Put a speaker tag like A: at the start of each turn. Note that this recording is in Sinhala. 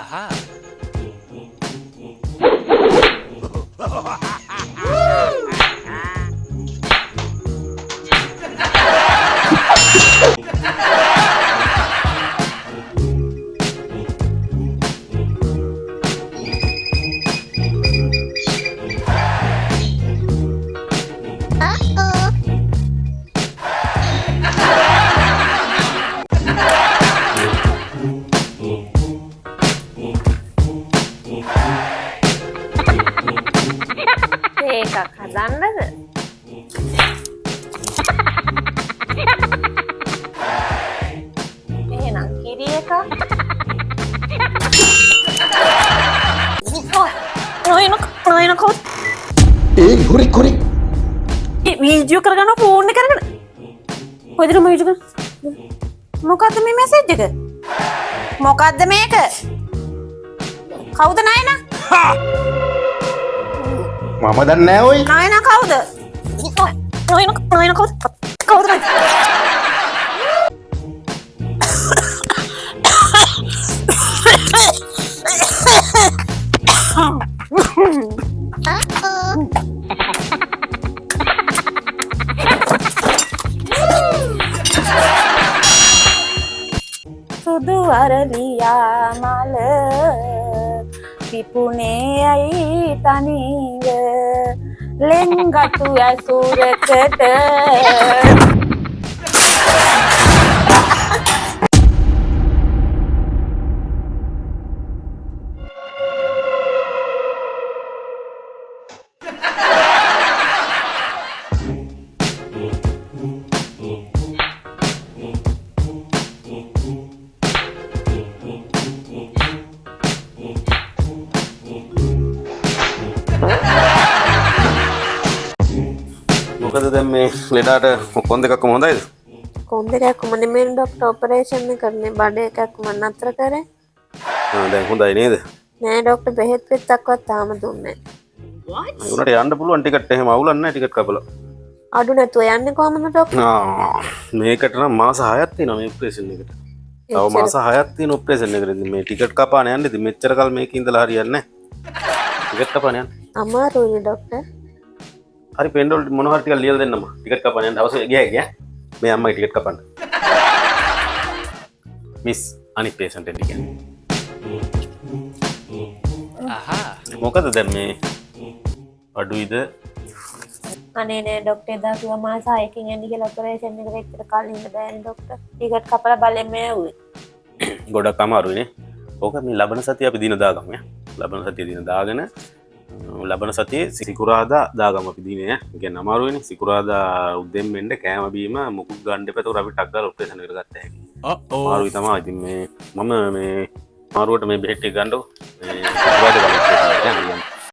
A: Aha.
B: එකක් හදන්නද? එහෙනම් කිරි එකක්. නෝයන නෝයන කවුද?
C: ඒ හොරෙක් හොරෙක්.
B: ඒ වීඩියෝ කරගන්න ෆෝන් එක අරගෙන. කොයිද මම වීඩියෝ කරන්නේ? මොකද්ද මේ මැසේජ් එක? මොකද්ද මේක? කවුද නයනා?
C: මම දන්නේ නෑ ඔයි.
B: නයනා කවුද? නයනා නයනා කවුද? කවුද නයනා? සුදු අරලියා මල පිපුණේ ඇයි තනිව ලෙන්ගතු ඇසුරකට.
D: මොකද දැන් මේ ලෙඩාට කොන් දෙකක්ම හොඳයිද?
B: කොන් දෙකක්ම නෙමෙයි ඩොක්ටර්, ඔපරේෂන් එක කරන්නේ බඩ එකක්ම නතර කරේ.
D: ආ දැන් හොඳයි නේද?
B: නෑ ඩොක්ටර්, බෙහෙත් පෙත්තක්වත් තාම දුන්නේ නෑ.
D: ඒ උනාට යන්න පුළුවන් ටිකට් එහෙම අවුලක් නෑ ටිකට් කපලා.
B: අඩු නැතුව යන්නේ කොහමද ඩොක්ටර්?
D: ආ මේකට නම් මාස 6ක් තියෙනවා මේ ඔපරේෂන් එකට. තව මාස 6ක් තියෙන ඔපරේෂන් එකට. ඉතින් මේ ටිකට් කපාන යන්න ඉතින් මෙච්චර කල් මේකේ ඉඳලා හරියන්නේ නෑ. ටිකට් කපාන යන්න.
B: අමාරුයිනේ ඩොක්ටර්.
D: හරි පෙන්ඩෝල් මොන හරි ටිකක් ලියලා දෙන්නම. ටිකට් කපන්න යන්න හවස ගියා ගියා. මේ අම්මගේ ටිකට් කපන්න. මිස් අනිත් පේෂන්ට් එන්න කියන්නේ.
A: Aha.
D: මොකද දැන් මේ අඩුයිද?
B: අනේ නෑ ඩොක්ටර්, එදා කිව්වා මාස 6කින් එන්න කියලා ඔපරේෂන් එකට එච්චර කල් ඉන්න බෑනේ ඩොක්ටර්. ටිකට් කපලා බලෙන් මේ ඇව්වේ.
D: ගොඩක් අමාරුයිනේ. ඕක මේ ලබන සතිය අපි දින දාගමු ඈ. ලබන සතිය දින දාගෙන ලබන සතියේ සිකුරාදා දාගමු අපි දිනේ ඈ. ඒ කියන්නේ අමාරුයිනේ සිකුරාදා උදෙන් එන්න කෑම බීම මුකුත් ගන්න එපා. ඒතකොට අපි ටක් ගාලා ඔපරේෂන් එකට ගත්ත හැකි.
A: Uh-oh.
D: අමාරුයි තමයි. ඉතින් මේ මම මේ අමාරුවට මේ බෙහෙත් ටික ගන්නකො. මේ සිකුරාදා ගන්න ඔපරේෂන් එකට යන්න.